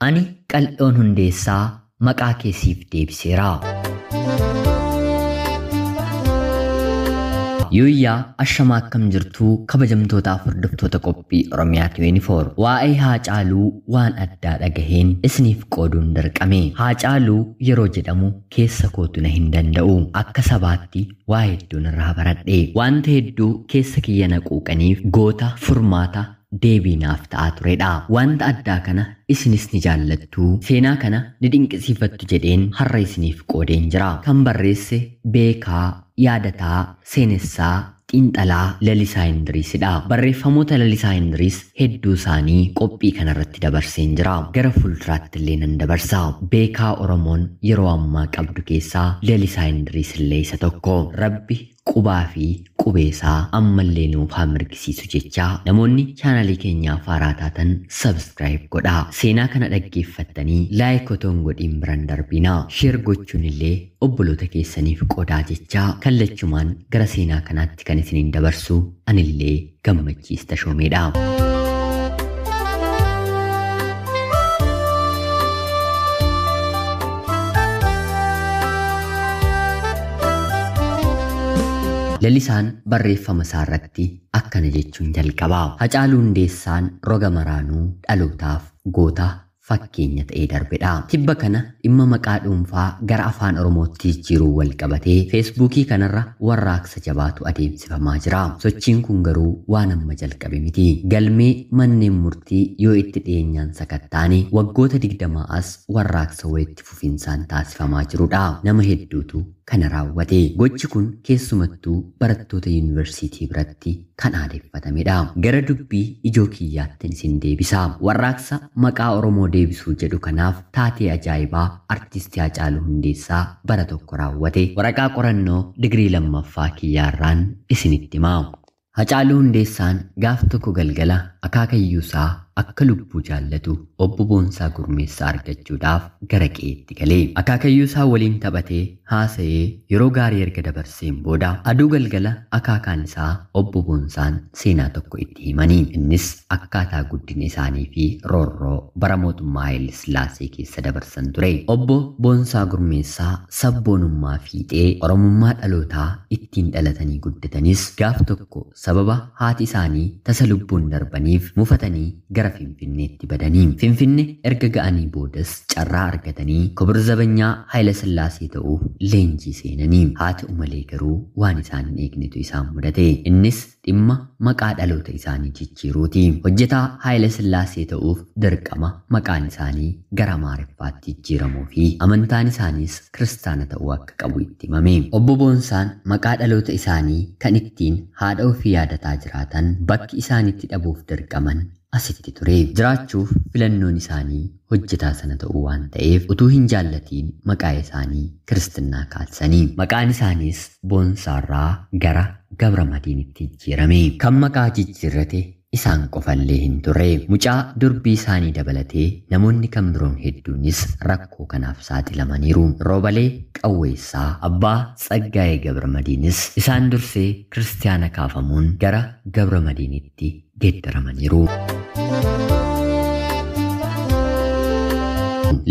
Ani qal'oon hundeessaa maqaa kee siif deebiseera. Yuuyyaa ashamaa akkam jirtuu kabajamtootaaf hordoftoota qophii Oromiyaa 24 waa'ee Haacaaluu waan addaa dhagaheen isiniif qooduun darqame. Haacaaluu yeroo jedhamu keessa kootu na hin danda'u. Akka sabaatti waa hedduun irraa baradhe. Wanta hedduu keessa kiyya na quuqaniif goota furmaata deebii naaf ta'aa turedha. Wanta addaa kana isinis ni jaallattu, seenaa kana ni dinqisiifattu jedheen har'a isiniif qoodeen jira. Kan barreesse beekaa, yaadataa, seenessaa, xiinxalaa Lalisaa Indiriisidha. Barreeffamoota Lalisaa Indiriis hedduu isaanii qophii kanarratti dabarseen jira. Gara fuulduraatti illee nan dabarsa. Beekaa Oromoon yeroo ammaa qabdu keessaa Lalisaa Indiriis illee isa tokko. Rabbi qubaa fi qubeesaa ammallee nuuf haa mirgisiisu jechaa namoonni chaanalii keenyaaf haaraa taatan sabskiraayib godhaa. Seenaa kana dhaggeeffattanii laayik otoo hin godhiin biran darbinaa. Sheer gochuun illee obboloota keessaniif qodaa jechaa kallachumaan gara seenaa kanaatti kan isiniin dabarsu anillee Gammachiis Tashoomeedha. Lalisaan barreeffama isaa irratti akkana jechuun jalqaba. Hacaaluu Hundeessaan roga maraanuu dhalootaaf goota fakkeenya ta'ee darbedha. Tibba kana dhimma maqaa dhuunfaa gara afaan Oromootti jijjiiruu wal qabatee feesbuukii kanarra warraaqsa jabaatu adeemsifamaa jira. Sochiin kun garuu waan amma jalqabe miti. Galmee manneen murtii yoo itti dhiyeenyaan sakattaane waggoota 20 as warraaqsa walitti fufinsaan taasifamaa jirudha. Nama hedduutu kana raawwate. Gochi kun keessumattuu barattoota yuunivarsiitii biratti kan aadeffatamedha. Gara dubbii ijoo kiyyaattin isin deebisa. Warraaqsa maqaa Oromoo deebisuu jedhu kanaaf taatee ajaa'ibaa artisti Haacaaluu Hundeessaa bara tokko raawwate waraqaa qorannoo digirii lammaffaa kiyyaarraan isinitti hima. Hacaaluu Hundeessaan gaaf tokko galgala akaakayyuusaa akka lubbuu jaallatu obbo Boonsaa Gurmeessaa argachuudhaaf gara qe'eetti gale. Akaakayyuusaa waliin taphatee haasa'ee yeroo gaarii erga dabarseen booda aduu galgala akaakaan isaa obbo Boonsaan seenaa tokko itti himanii. Innis akkaataa guddina isaanii fi roorroo bara mootummaa Haayile Sillaasee keessa dabarsan ture. Obbo Boonsaa Gurmeessaa sabboonummaa fiixee Oromummaa dhalootaa ittiin dhalatanii guddatanis gaaf tokko sababa haati isaanii tasa lubbuun darbaniif mufatanii gara Finfinneetti badanii. Finfinne erga ga'anii boodas carraa argatanii Kibir Zabanyaa Haayila Sillaasee ta'uuf leenjii seenanii. Haa ta'u malee garuu waan isaan hin eegnetu isaan mudate. Innis dhimma maqaa dhaloota isaanii jijjiiruuti. Hojjetaa Haayila Sillaasee ta'uuf dirqama maqaan isaanii gara Amaariffaatti jijjiiramuu fi amantaan isaaniis kiristaana ta'uu akka qabu itti himame. Obbo Boonsaan maqaa dhaloota isaanii kan ittiin haadha ofii yaadataa jiraatan bakki isaanitti dhabuuf dirqaman asitti ture. Jiraachuuf filannoon isaanii hojjetaa sana ta'uu waan ta'eef utuu hin jaallatiin maqaa isaanii kiristinnaa kaasanii. Maqaan isaaniis Boonsaarraa gara Gabra Madiinitti jijjiirame. Kan maqaa jijjiirrate isaan qofallee hin turre. Mucaa durbii isaanii dabalatee namoonni kan biroon hedduunis rakkoo kanaaf saaxilamaniiru. Roobalee Qawweessaa abbaa Tsaggaayee Gabra Madiinis isaan dursee kiristiyaana kaafamuun gara Gabra Madiinitti geeddaramaniiru.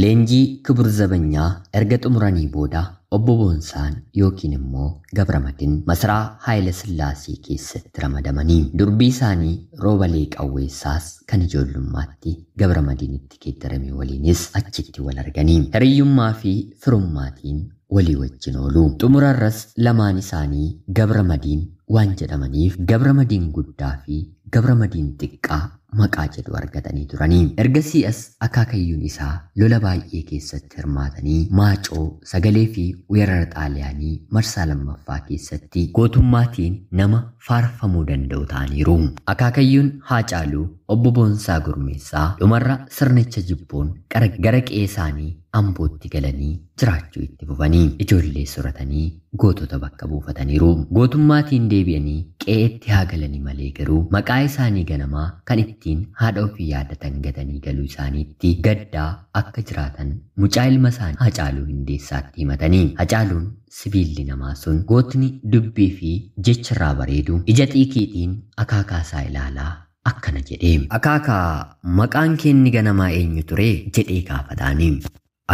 Leenjii Kibur Zabanyaa erga xumuranii booda Obbo Boonsaan yookiin immoo Gabramadin masaraa Haayila Sillaasee keessatti ramadamanii durbii isaanii Roobalee Qawweessaas kan ijoollummaatti Gabramadinitti geeddarame waliinis achitti wal arganii hiriyyummaa fi firummaatiin walii wajjin oolu. Xumurarras lamaan isaanii Gabramadiin waan jedhamaniif Gabramadiin guddaa fi Gabramadiin xiqqaa maqaa jedhu argatanii turanii. Ergasii as akaakayyuun isaa lola baay'ee keessatti hirmaatanii maacoo sagalee fi weerara Xaaliyaanii marsaa lammaffaa keessatti gootummaatiin nama faarfamuu danda'u ta'aniiru. Akaakayyuun Haacaaluu obbo Boonsaa Gurmeessaa dhumarra sirnicha jibboon gara qe'ee isaanii Ambootti galanii jiraachuu itti fufanii ijoollee soratanii gootota bakka buufataniiru. Gootummaatiin deebi'anii qe'eetti haa galanii malee garuu maqaa isaanii ganamaa kan ittiin haadha ofii yaadatan gatanii galuu isaaniitti gaddaa akka jiraatan mucaa ilma isaanii Hacaaluu Hundeessaatti himatanii. Hacaaluun sibiilli namaa sun gootni dubbii fi jecharraa bareedu ija xiiqiitiin akaakaa isaa ilaalaa akkana jedhee. Akaakaa maqaan keenni ganamaa eenyu ture jedhee gaafataani.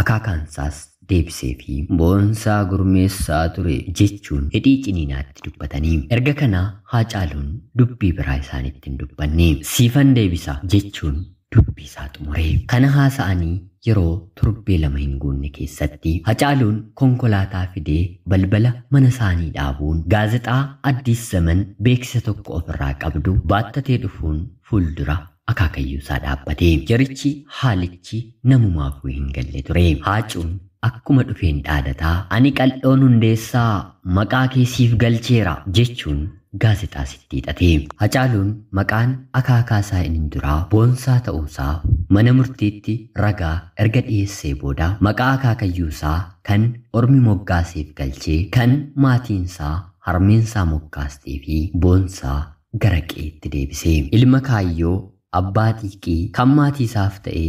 Akaakaansaas deebisee fi Boonsaa Gurmeessaa ture jechuun hidhii ciniinaatti dubbatanii. Erga kana Haacaaluun dubbii biraa isaanitti hin dubbanne. Siifan deebisa jechuun dubbii isaa xumure. Kana haasa'anii yeroo torbee 2 hin guunne keessatti Hacaaluun konkolaataa fidee balbala mana isaanii dhaabuun gaazexaa Addis Zaman beeksisa tokko ofirraa qabdu baattatee dhufuun fuuldura akaakayyuu isaa dhaabbate. Jarichi haalichi namumaafuu hin galle ture. Haacuun akkuma dhufeen dhaadataa ani qal'oon Hundeessaa maqaa kee siif galcheera jechuun gaazexaa sitti hidhate. Hacaaluun maqaan akaakaa isaa inni duraa Boonsaa ta'uusaa mana murtiitti ragaa erga dhiyeessee booda maqaa akaakayyuusaa kan ormi moggaaseef galchee kan maatiinsaa harmeensaa moggaastee fi Boonsaa gara qe'eetti deebise. Ilma kaayyoo abbaa xiiqii kan maatiisaaf ta'e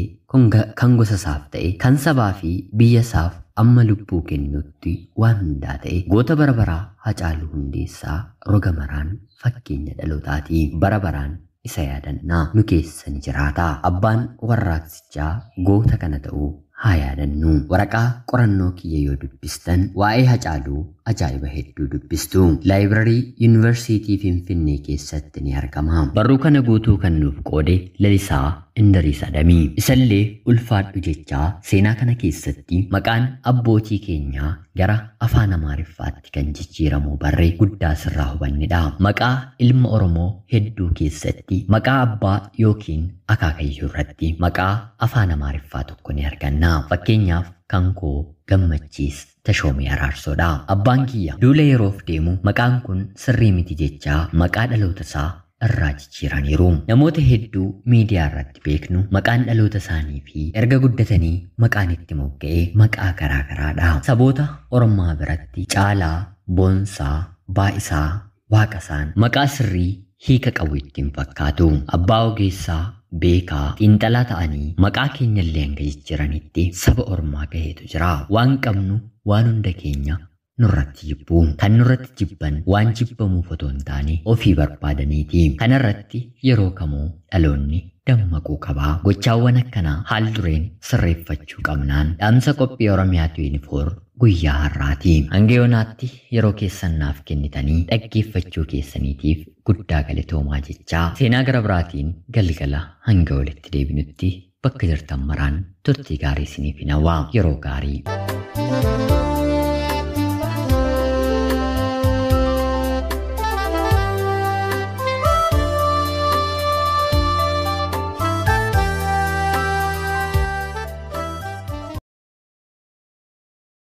kan gosasaaf ta'e kan sabaa fi biyyasaaf amma lubbuu kennutti waan hundaa ta'e goota bara baraa Hacaaluu Hundeessaa roga maraan fakkeenya dhalootaati. Bara baraan isa yaadannaa nu keessa ni jiraata. Abbaan warraaqsichaa goota kana ta'uu haa yaadannu. Waraqaa qorannoo kiyya yoo dubbistan waa'ee Hacaaluu ajaa'iba hedduu dubbistu. Laayibrarii Yuunivarsiitii Finfinnee keessatti ni argama. Barruu kana guutuu kan nuuf qoode Lalisaa Indiriis Adamii. Isallee ulfaadhu jechaa seenaa kana keessatti maqaan abbootii keenyaa gara afaan Amaariffaatti kan jijjiiramu barree guddaa sirraa hubannedha. Maqaa ilma Oromoo hedduu keessatti maqaa abbaa yookiin akaakayyuu irratti maqaa afaan Amaariffaa tokko ni arganna. Fakkeenyaaf kan koo Gammachiis Tashoomee Araarsoodha. Abbaan kiyya duula yeroof deemu maqaan kun sirrii miti jechaa maqaa dhaloota isaa irraa jijjiiraniiru. Namoota hedduu miidiyaa irratti beeknu maqaan dhaloota isaanii fi erga guddatanii maqaan itti mogga'ee maqaa garaa garaadha. Saboota Oromaa biratti Caalaa, Boonsaa, Baa'isaa, Waaqasaan maqaa sirrii hiika qabu ittiin fakkaatu. Abbaa ogeessaa, beekaa, xiinxalaa ta'anii maqaa keenyallee hanga jijjiiranitti saba Oromaa gaheetu jira. Waan qabnu waan hunda keenya nurratti jibbu. Kan nurratti jibban waan jibbamuuf otoo hin taane ofii barbaadaniiti. Kanarratti yeroo kamuu dhaloonni dammaquu qabaa. Gochaawwan akkanaa haal dureen sirreeffachuu qabnaan dhaamsa qophii Oromiyaa 24 guyyaa har'aati. Hanga yoonaatti yeroo keessan naaf kennitanii dhaggeeffachuu keessaniitiif guddaa galatoomaa jechaa seenaa gara biraatiin galgala hanga walitti deebinutti bakka jirtan maraan turtii gaarii isiniif hin hawwa. Yeroo gaarii.